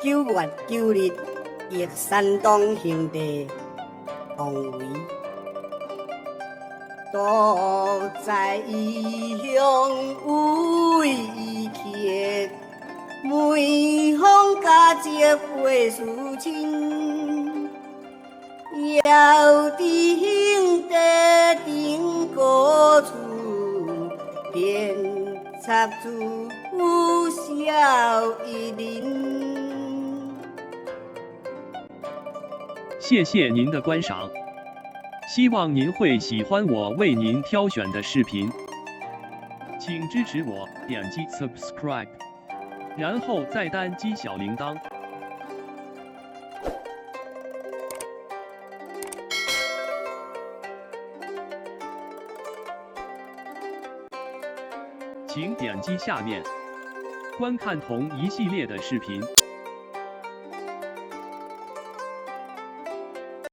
9月9日，憶山東兄弟王維，獨在異鄉為異客，每逢佳節倍思親。遙知兄弟定高處，遍插茱萸笑伊人。謝謝您的觀賞，希望您會喜歡我為您挑選的視頻，請支持我點擊 subscribe，然後再單擊小鈴鐺。請點擊下面觀看同一系列的視頻。